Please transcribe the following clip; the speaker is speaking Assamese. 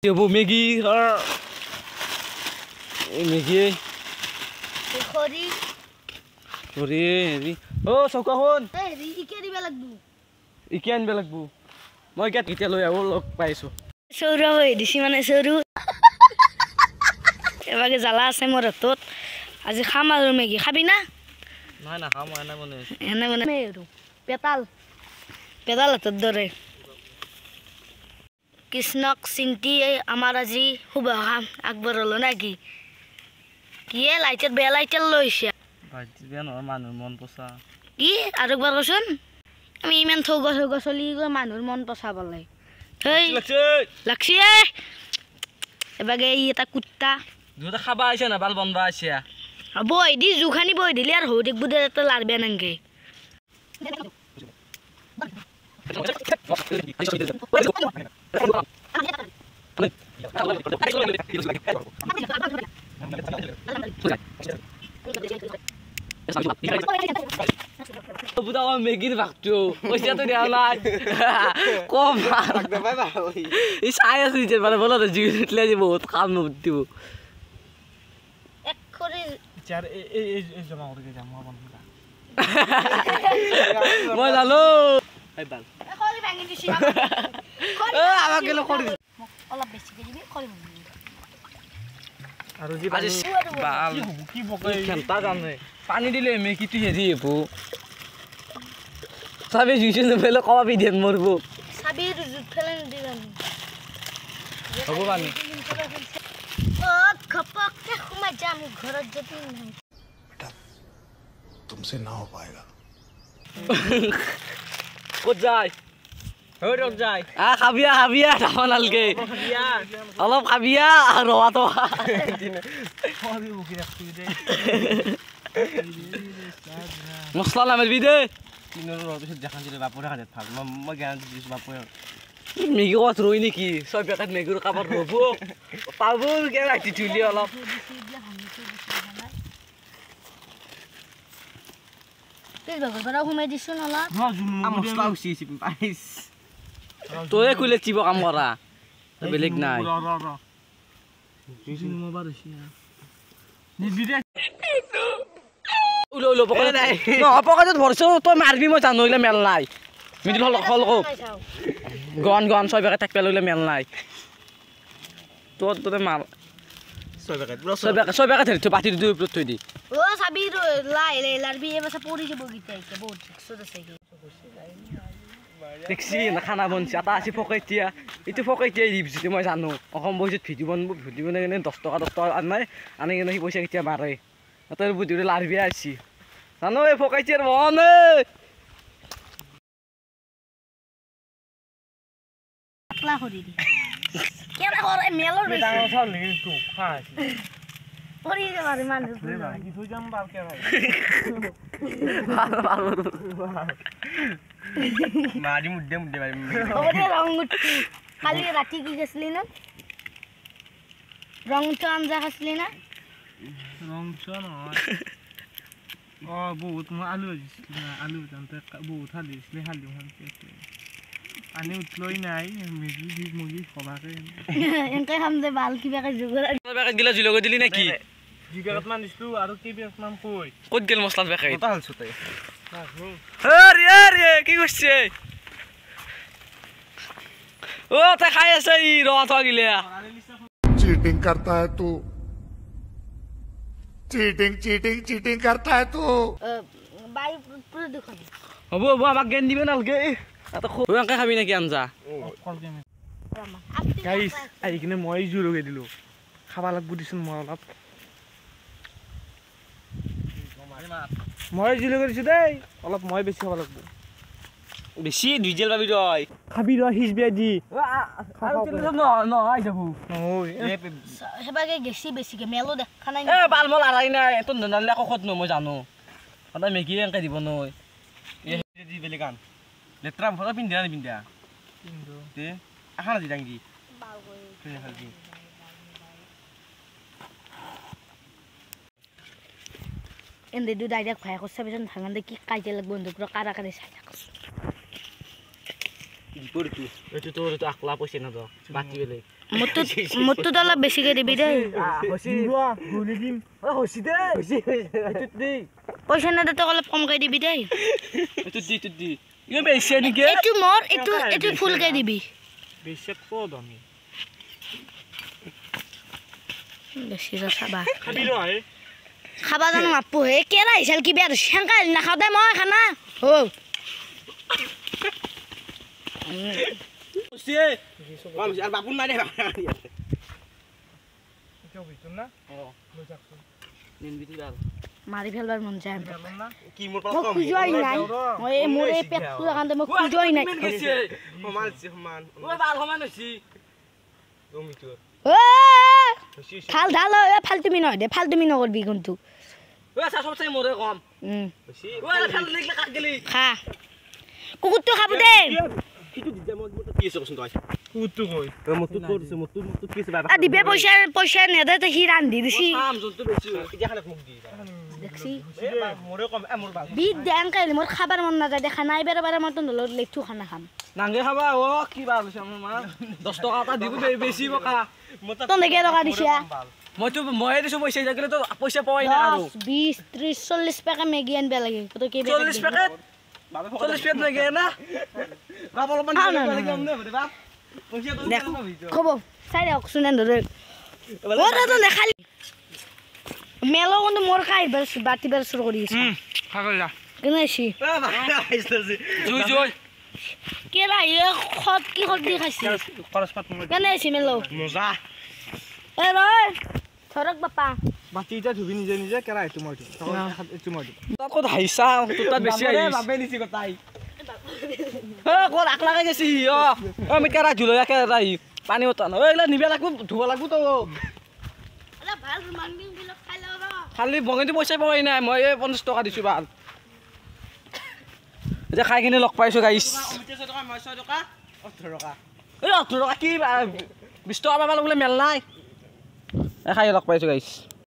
হ'ব মেগী মেগী খৰি খৰি হেৰি অ চৌকা শুন ইকে দিব লাগব ইকে আনিব লাগব মই কেতিয়া লৈ আহো লগ পাইছো সৌৰ হৈ দিছি মানে সৰু এবাগে জ্বালা আছে মোৰ হাতত আজি খাম আৰু মেগী খাবি না নাই না খাম এনে মানে এনে মানে আৰু পেতাল পেতাল হাতত ধৰে কৃষ্ণক চিন্তি আমাৰ আজি শুভ কাম আগবঢ়ালো নাকি কিয়ে লাইটাৰ বেয়া লাইটাৰ লৈছে মানুহৰ মন পচা কি আৰু একবাৰ কচোন আমি ইমান থৌগ থৌগ চলি গৈ মানুহৰ মন পচা পালে হেই লাগছি এবাগে ই এটা কুত্তা দুটা খাবা আহিছে না বাল বন্ধ আছে বৈ দি জোখানি বৈ দিলি আৰু হৈ থাকিব দে এটা লাৰবে নাংগে মেগীৰ ভাগটো পইচাটো দিয়া নাই কম চাই আছো মানে বলা জুই বহুত কাম দিব মই জানো পানী দিলে মেগীটো হেৰি হ'ব চাবি জুইছে নফেলে কবাবি দেন মৰব চাবি জুত ফেলে নিদিবা হ'ব পানী অ খপককে সোমাই যাম ঘৰত যদি নাই বেটা তুমসে না हो पाएगा ক'ত যায় হৈ যায় আ খাবিয়া খাবিয়া যাব নালগে অলপ খাবিয়া ৰৱাটো মছলা নামাৰিবি দেই মেগী ক'ৰবাত ৰৈ নেকি ছয় পেকেট মেগীৰ কাৰোবাৰ ৰ'ব পাব ৰাতি ধুলি অলপ তয়ে কইলে চিব কাম কৰা বেলেগ নাই পকেটত ভৰছ তই মাৰবি মই জানো এইগিলা মেল নাই মিডিল হল গন গন ছয় পেকেট থাকবে লইলে মেল নাই তোৰ তোতে মাৰ ছয় পেকেট হেৰি থৈ বাতিৰ দুই ওপৰত থৈ দি অ চাবি লাই লাই লাৰবি এবাৰ পৰি যাব গীতা বহুত ৰিক্সত আছে দেখছি না খানা বনছি এটা আছে ফকেতিয়া এইটো ফকেতিয়া দি যিটো মই জানো অসম বৈজত ভিডিঅ' বনব ভিডিঅ' বনাই কিনে 10 টকা 10 টকা আনাই আনি কিনে সি পইচা কেতিয়া মাৰে তই বুদ্ধি লাৰবি আহিছি জানো এই ফকেতিয়াৰ বন পাতলা কৰি দি কেনে কৰে মেলৰ বেছি ডাঙৰ চাউল নেকি তো খাই পৰি যাবাৰে মানুহ কি থৈ যাম ভালকে ভাই ভাল ভাল মাৰি মুদ্দে মুদ্দে মাৰি ওরে রং উঠছি কালি রাতি কি গেছলি না রং তো আঞ্জা খাইছিলি না রং তো নহয় অ বহুত মই আলু ভাজিছিলো না আলু জানতে বহুত হালি দিছিলে হালি পানী উঠলই নাই মেগী দি মুগী খবাকে এনকে খাম দে ভাল কিবাকে জুগৰ পেকেট গিলা জুই দিলি নাকি দুই পেকেট মান দিছিলো আৰু কেই পেকেট মান কই ক'ত গেল মছলাৰ পেকেট কত হালছো তই আৰে আৰে কি কৰিছে ও তাই খাই আছে ই ৰৱা থোৱা গিলা चीटिंग करता है तू चीटिंग चीटिंग चीटिंग करता है तू বায়ু প্ৰদূষণ হ'ব হ'ব আমাক জ্ঞান দিব নালগে এনেকে খাবি নেকি আঞ্জা গাইস আহি কিনে মই জোৰ লগাই দিলো খাব লাগব দিছোন মই অলপ মই জোৰ লগাই দিছো দেই অলপ মই বেছি খাব লাগব বেছি দুই জেল পাবি তই খাবি ৰ সিজবি দি নহয় যাব সেবাগে গেছি বেছিকে মেলো দেখা নাই এ বাল মল আৰাই নাই তোৰ ননালে আকৌ ক'ত ন মই জানো সদায় মেগী এনেকে দিব নহয় বেলেগ আন লেতেৰা মুখত পিন্ধা নে পিন্ধা পিন্ধো দে আহা না দাঙি দি এনে দু ডাইৰেক্ট ভাই কৰছা পিছত ভাঙান দে কি কাজিয়া লাগব বন্ধু পুৰা কাৰা কাৰি চাই থাকছ দীপৰটো এইটো তোৰ এইটো আকলা পইচা নদ বাতি বেলেগ মোৰটোত অলপ বেছিকে দিবি দেই। পইচা নেদে তোক অলপ কমকে দিবি দেই। এইটো মোৰ এইটো এইটো ফুলকে দিবি। বেছি চাবা খাবা জানো মাপো হে কেৰা আহিছিল কিবা সেংকা নাখাওঁ দে মই খানা হৌ। মাৰি ফেলবাৰ মন যায়। মই খোজোৱাই নাই, মই মোৰ এই পেটটো কাৰণে মই খোজোৱাই নাই। ঢাল ঢাল ফাল্টুমি নহয় দে, ফাল্টুমি নকৰবি কিন্তু। খা কুকুৰটো খাব দে। দিবে পইচা পইচা নেদে সি ৰান্ধি দিছি। বিধ দে আংকাল মোৰ খাবাৰ মন নাযায় দেখা নাই। বাৰে বাৰে মই তহঁতৰ লেঠু খানা খাম। নাংগে খাবা অ কিবা লৈছে মোৰ মা 10 টকা এটা দিব বেছি বকা। তহঁতে কেই টকা দিছা? মইতো ময়ে দিছো পইচা, এতিয়া তো পইচা পোৱাই নাই আৰু। 10 20 30 40 পেকেট মেগী আনিব লাগে। তই কেই 40 পেকেট? 40 পেকেট লাগে না বাপ অলপমান দিব। ক'ব চাই দিয়কচোন ধৰে নেখালি মেলো কিন্তু মোৰ খাই বাতি বাৰ চুৰ কৰি কেনে কেৰাহী খত কি খত দি খাইছে কেনে আহিছে মেলো এ ৰয় ধৰক বাপা বাতি এতিয়া ধুবি নিজে নিজে কেৰাহীটো মই এইটো মই তাত ক'ত হাঁহিছা তোৰ তাত বেছি আহিছে বাপে নিছি গোটাই ক'ত আকলাকে গেছি অ আমি কেৰাহী ধুলো কেৰাহী পানী উঠা নহয় এইগিলা নিব লাগব ধুব লাগব তো খালি বঙেটো পইচা পোৱাই নাই। মই এই 50 টকা দিছোঁ ভাল। এতিয়া খাই কিনে লগ পাইছোঁ গাইছ। এই 18 টকা কি 20 টকা পাব বোলে মেল নাই। এই খাই লগ পাইছোঁ গাইছ।